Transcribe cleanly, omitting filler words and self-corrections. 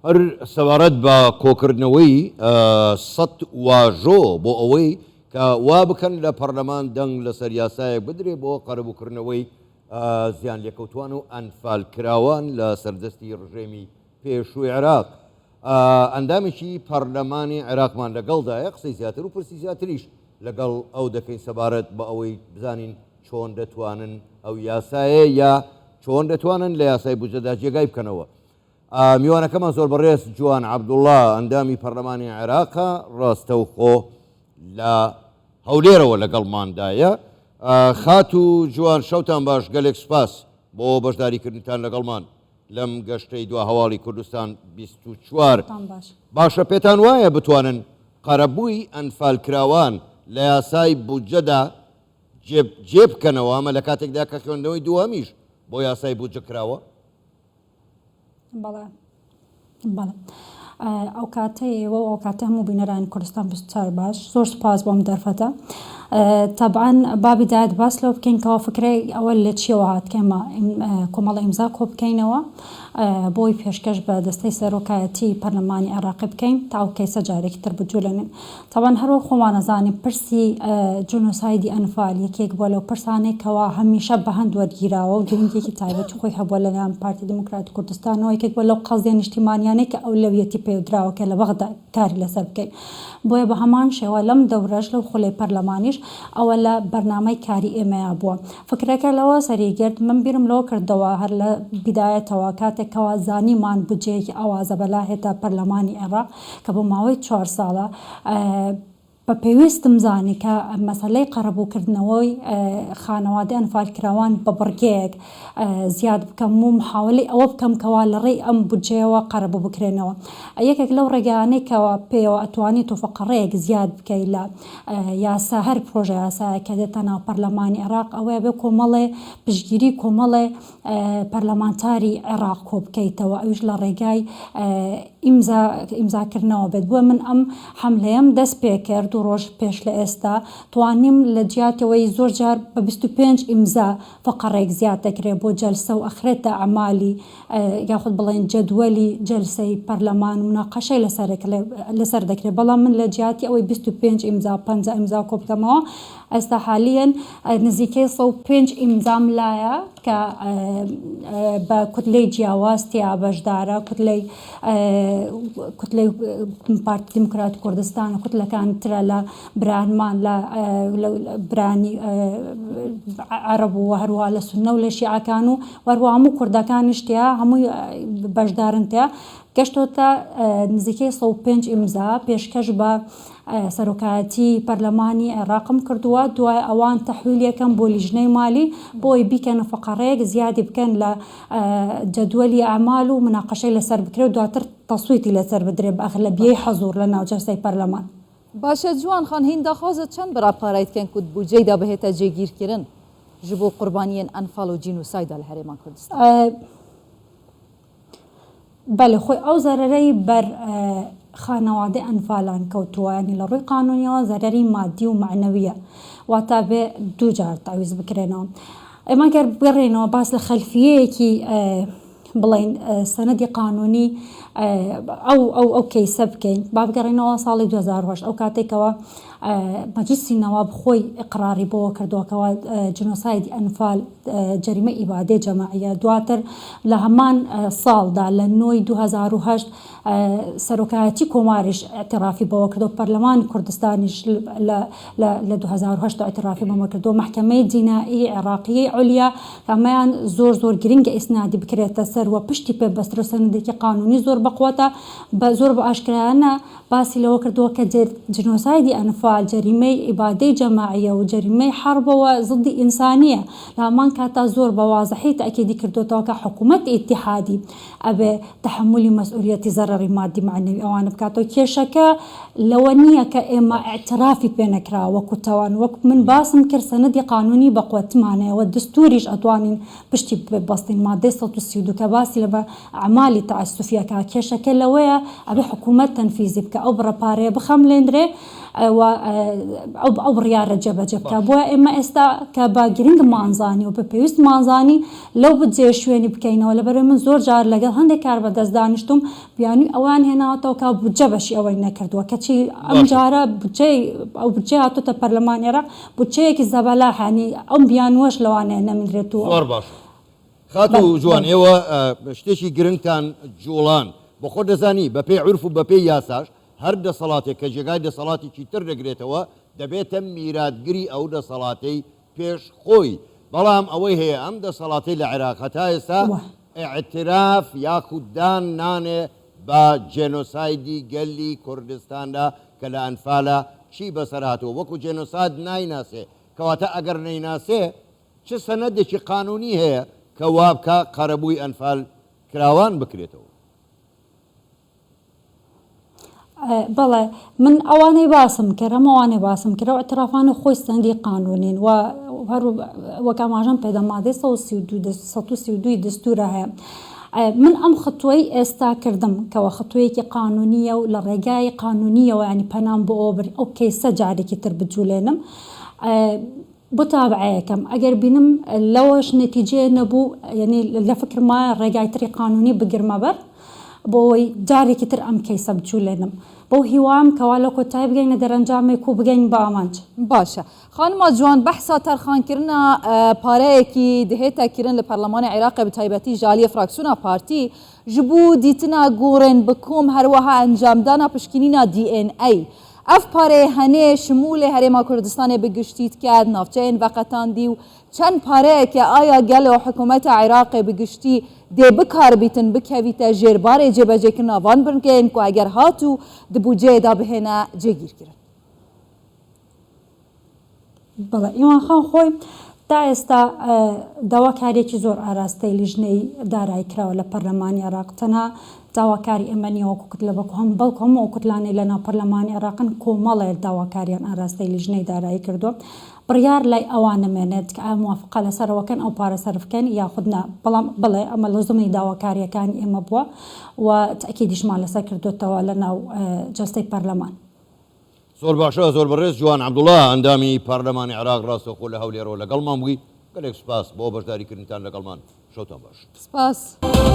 هەر سەبارەت بە کۆکردنەوەی سەت واژۆ بۆ ئەوەی کە وا بکەن لە پەرلەمان دەنگ لەسەر یاسایەک بدرێ بۆ قەرەبووکردنەوەی زیانلێکەوتووان و ئەنفالکراوان لە سەردەستی ڕژێمی پێشووی عێراق، ئەندامێکی پەرلەمانی عێراقمان لەگەڵدایە، قسەی زیاتر و پرسی زیاتریش لەگەڵ ئەو دەکەین سەبارەت بە ئەوەی بزانین چۆن دەتوانن ئەو یاسایە یا چۆن دەتوانن لە یاسای بودجەدا جێگای بکەنەوە. میوانەکەمان زۆر بەڕێز جوان عەبدوڵڵا ئەندامی پەرلەمانی عێراقە ڕاستەوخۆ لە هەولێرەوە لەگەڵماندایە. خاتوو جوان شەوتان باش گەلێک سوپاس بۆ بەشداریکردنتان لەگەڵمان لەم گەشتەی دوا هەواڵی کوردستان 24. باشە پێتان وایە بتوانن قەرەبووی ئەنفالکراوان لە یاسای بودجەدا جێ بکەنەوە ئەمە لە کاتێکدا کە خوێندنەوەی دووەمیش بۆ یاسای بودجە کراوە؟ بەڵێ بەڵێ ئەو کاتەی ئێوە و ئەو کاتەی هەموو بینەرانی کوردستان 24 باش زۆر سوپاس بۆ ئەم دەرفەتە تەبعەن با بدایەت باس لەوە بکەین کەوا فکرەی ئەوە لە چیەوە هات کە ئێمە کۆمەڵە ئیمزا کۆ بکەینەوە بۆی پێشکەش بە دەستەی سەرۆکایەتی پەرلەمانی عێراقی بکەین تا ئەو کەیسە جارێکی تر بجولێنین تەبعەن هەر وەک خۆمان ئەزانین پرسی جینۆسایدی ئەنفال یەکێک بووە لەو پرسانەی کەوا هەمیشە بە هەند وەرگیراوە و گرنگیەکی تایبەتی خۆی هەبووە لەلایەن پارتی دیموکراتی کوردستانەوە یەکێک بووە لەو قەزیە نیشتیمانیانەی کە ئەولەویەتی پێدراوە کە لە بەغدا کاری لەسەر بکەین بۆیە بە هەمان شێوە لەم دەورەش لەو خولەی پەرلەمانیش ئەوە لە بەرنامەی کاری ئێمەیا بووە فکرەکە لەوە سەری گرت من بیرم لەوە کردەوە هەر لە بیدایەتەوە کاتێک کەوا زانیمان بودجەیەکی ئاوا زەبەلاح هێتە پەرلەمانی عێراق کە بۆ ماوەی چوار ساڵە بە پێویستم زانی کە مەسەلەی قەرەبووکردنەوەی خانەوادەی ئەنفالکراوان بە بڕگەیەک زیاد بکەم و محاوەلەی ئەوە بکەم کەوا لە ڕێی ئەم بودجەیەوە قەرەبوو بکرێنەوە. یەکێک لەو ڕێگایانەی کەوا پێیەوە ئەتوانی تۆ فەقەڕەیەک زیاد بکەی لە یاسا هەر پرۆژە یاسایەک کە دێتە ناو پەرلەمانی عێراق ئەوەیە بێ کۆمەڵێ پشتگیری کۆمەڵێ پەرلەمانتاری عێراق کۆبکەیتەوە ئەویش لە ڕێگای ئیمزا ئیمزاکردنەوە بێت بۆیە من ئەم حەملەیەم دەست پێکرد دوو ڕۆژ پێش لە ئێستا توانیم لە جیاتەوەی زۆر جار بە 25 ئیمزا فەقەڕێک زیاد دەکرێت بۆ جەلسە و ئەخرێتە ئەعمالی یاخود بڵێن جەدوەلی جەلسەی پەرلەمان و مناقەشەی لەسەر لەسەر دەکرێت بەڵام من لە جیاتی ئەوەی 25 ئیمزا 50 ئیمزا کۆبکەمەوە ئێستا حالیەن نزیکەی 105 ئیمزام لایە کە بە کوتلەی جیاواز تیا بەشدارە کوتلەی کوتلەی پارتی دیموکراتی کوردستان و کوتلەکان ترە لە برانمان لە برانی عەرەب و هەروەها لە سوننە و لە شیعەکان و هەروەها هەموو کوردەکانیش تیا هەمووی بەشدارن تیا گەشتۆتە نزیکەی 105 ئیمزا پێشکەش بە سەرۆکایەتی پەرلەمانی عێراقم کردووە دوای ئەوان تەحویلیەکەم بۆ لیژنەی مالی بۆی بیکەنە فقەڕەیەک زیادی بکەن لە جەدوەلی ئەعمال و مناقەشەی لەسەر بکرێ و دواتر تەسویتی لەسەر بدرێ بە ئەغلەبیەی حەزور لە ناو جەلسەی پەرلەمان. باشە جوان خان هین داخوازە چەند برا پارەی دکەن کو بودجەی دا بهێتە جێگیر کرن ژ بۆ قوربانیێن ئەنفال و جینوسایدا لە هەرێما کوردستان؟ بەلێ خۆی ئەو زەرەرەی بەر خانەوادەی ئەنفالان کەوتووە یانی لە ڕووی قانونیەوە زەرەری مادی و مەعنەویە واتا بێ دوو جار تەعویز بکرێنەوە ئێمە گەر بگەڕێینەوە باس لە خەلفیەیەکی بڵێین سەنەدی قانونی ئەو ئەو ئەو کەیسە بکەین با بگەڕێینەوە ساڵی 2008 ئەو کاتێکەوە مەجلیسی نەواب خۆی ئیقراری بۆوە کردووە کەوا جینۆسایدی ئەنفال جەریمەی ئیبادەی جەماعیە دواتر لە هەمان ساڵدا لە نۆی 2008 سەرۆکایەتی کۆماریش ئیعترافی بەوە کردو پەرلەمانی کوردستانیش لە لە 2008 ئیعترافی بەمە کردو مەحکەمەی جینائی عێراقیەی عولیا ئەمەیان زۆر زۆر گرنگە ئیسنادی بکرێتە سەر و پشتی پێ بەسترێ سەنەدێکی قانونی زۆر بەقوەتە بە زۆر بە ئاشکرایانە باسی لەوە کردووە کە جینۆسایدی ئەنفال جەریمەی ئیبادەی جەماعیە و جەریمەی حەڕبە و زدی ئینسانیە، لە هەمان کاتدا زۆر بە وازحی تەئکیدی کردۆتەوە کە حکومەتی ئیتیحادی ئەبێ تەحەمولی مەسئولیەتی زەرەڕی مادی مەعنەوی ئەوانە بکاتەوە. کێشەکە لەوە نیە کە ئێمە ئیعترافی پێ نەکراوە وەکو تاوان، وەک من باسم کرد سەنەدی قانونی بەقوەتمان هەیە و دستوریش ئەتوانین پشتی ببەستین مادەی 132 کە باسی لە ئەعمالی تەعەسوفیەکە. کێشەکە لەوەیە ئەبێ حکوومەت تەنفیزی بکا ئەو بڕە پارەیە بخەملێندرێ و ئەو ئەو بڕیارە جێبەجێ بکا باشە. بۆیە ئێمە ئێستا کە بە گرنگمان زانی و بە پێویستمان زانی لەو بودجەیە شوێنی بکەینەوە لەبەرئەوەی من زۆر جار لەگەڵ هەندێک کاربەدەست دانیشتووم بیانووی ئەوەیان هێناوەتەوە کە بودجە بەشی ئەوەی نەکردووە کەچی ئەم باشە. جارە بودجەی ئەو بودجەی هاتۆتە پەرلەمانی عێراق بودجەیەکی زەبەلاحە یانی ئەم بیانووەش لەوانەیە نەمینرێت و زۆر باشە بەلێ خاتوو جوان بەلێ. ئێوە شتێکی گرنگتان جوڵاند بەخۆت دەزانی بەپێی عورف و بەپێی یاساش هەر دەسەڵاتێک کە جێگای دەسەڵاتێکی تر دەگرێتەوە دەبێتە میراتگری ئەو دەسەڵاتەی پێش خۆی، بەڵام ئەوەی هەیە ئەم دەسەڵاتەی لە عێراق هەتا ئێستا وە. ئیعتراف یاخود دان نانێ بە جێنۆسایدی گەلی کوردستاندا کە لە ئەنفالا چی بەسەر هاتووە وەکو جێنۆساد نایناسێ، کەواتە ئەگەر نەیناسێ چ سەنەدێکی قانونی هەیە کە وابکا قەرەبووی ئەنفال کراوان بکرێتەوە؟ بەڵێ من ئەوانەی باسم کرد هەموو ئەوانەی باسم کرد ئەو ئیعترافانە خۆی سەندی قانونین و هەر وەک ئاماژەم پێدا مادەی 132 132 دەستورە هەیە من ئەم خطوەی ئێستا کردم کەەوە خطوەیەکی قانونیە و لە ڕێگای قانونیەوە ینی پەنام بۆ ئەوە برد ئەو کەیسە جارێکی تر بجولێنم متابعەیەکەم ئەگەر بینم لەوەش نەتیجەیە نەبوو یعنی لە فکرمایە ڕێگای تری قانونی بگرمە بەر بۆ ئەوەی جارێکی تر ئەم کەیسە بجولێنم بەو هیوام کەوا لە کۆتایی بگەینە دەرەنجامێک و بگەین بە ئامانج. باشە خانما جوان بەحسا تەرخانکردنا پارەیەکی دهێتە کرن لە پەرلەمانی عیراقێ بتایبەتی ژالیە فراکسیونا پارتی ژبو دیتنا گۆڕێن بکۆم هەروەها ئەنجامدانا پشکنینا دی ئێن ئەی ئەڤ پارەیە هەنێ شمولێ هەرێما کوردستانێ بە گشتی دکات ناوچەیێن ڤەقەتاندی و چەند پارەیەکە ئایا گەلۆ حکومەتە عێراقێ بە گشتی دێ بکار بیتن بکەویتە ژێر بارێ جێبەجێکردنا ڤان بنکەیێن کو ئەگەر هاتوو د بودجەیێدا بهێنە جێگیرکردن. بەڵێ ئیوان خان خۆی تا ئێستا داواکاریەکی زۆر ئاراستەی لیژنەی دارایی کراوە لە پەرلەمانی عێراق تەنها داواکاری ئێمە نیە وەکو کوتلە بەکو هەم بەڵکو هەموو ئەو کوتلانەی لەناو پەرلەمانی عێراقن کۆمەڵێ داواکاریان ئاراستەی لیژنەی دارایی کردووە بڕیار لای ئەوان نەمێنێت کە ئایا موافقە لەسەرەوە کەن ئەو پارە سەرف کەن یاخود نا بەڵام بەڵێ ئەمە لە زمنی داواکاریەکانی ئێمە بووە و تەئکیدیشمان لەسەر کردووەتەوە لەناو جەلسەی پەرلەمان. زۆر باشە زۆر بەڕێز جوان عەبدوڵا ئەندامی پارلەمانی عێراق ڕاستەوخۆ لە هەولێرەوە لەگەڵمان بووی گەلێک سوپاس بۆ بەشداریکردنتان لەگەڵمان شەوتان باش. سپاس.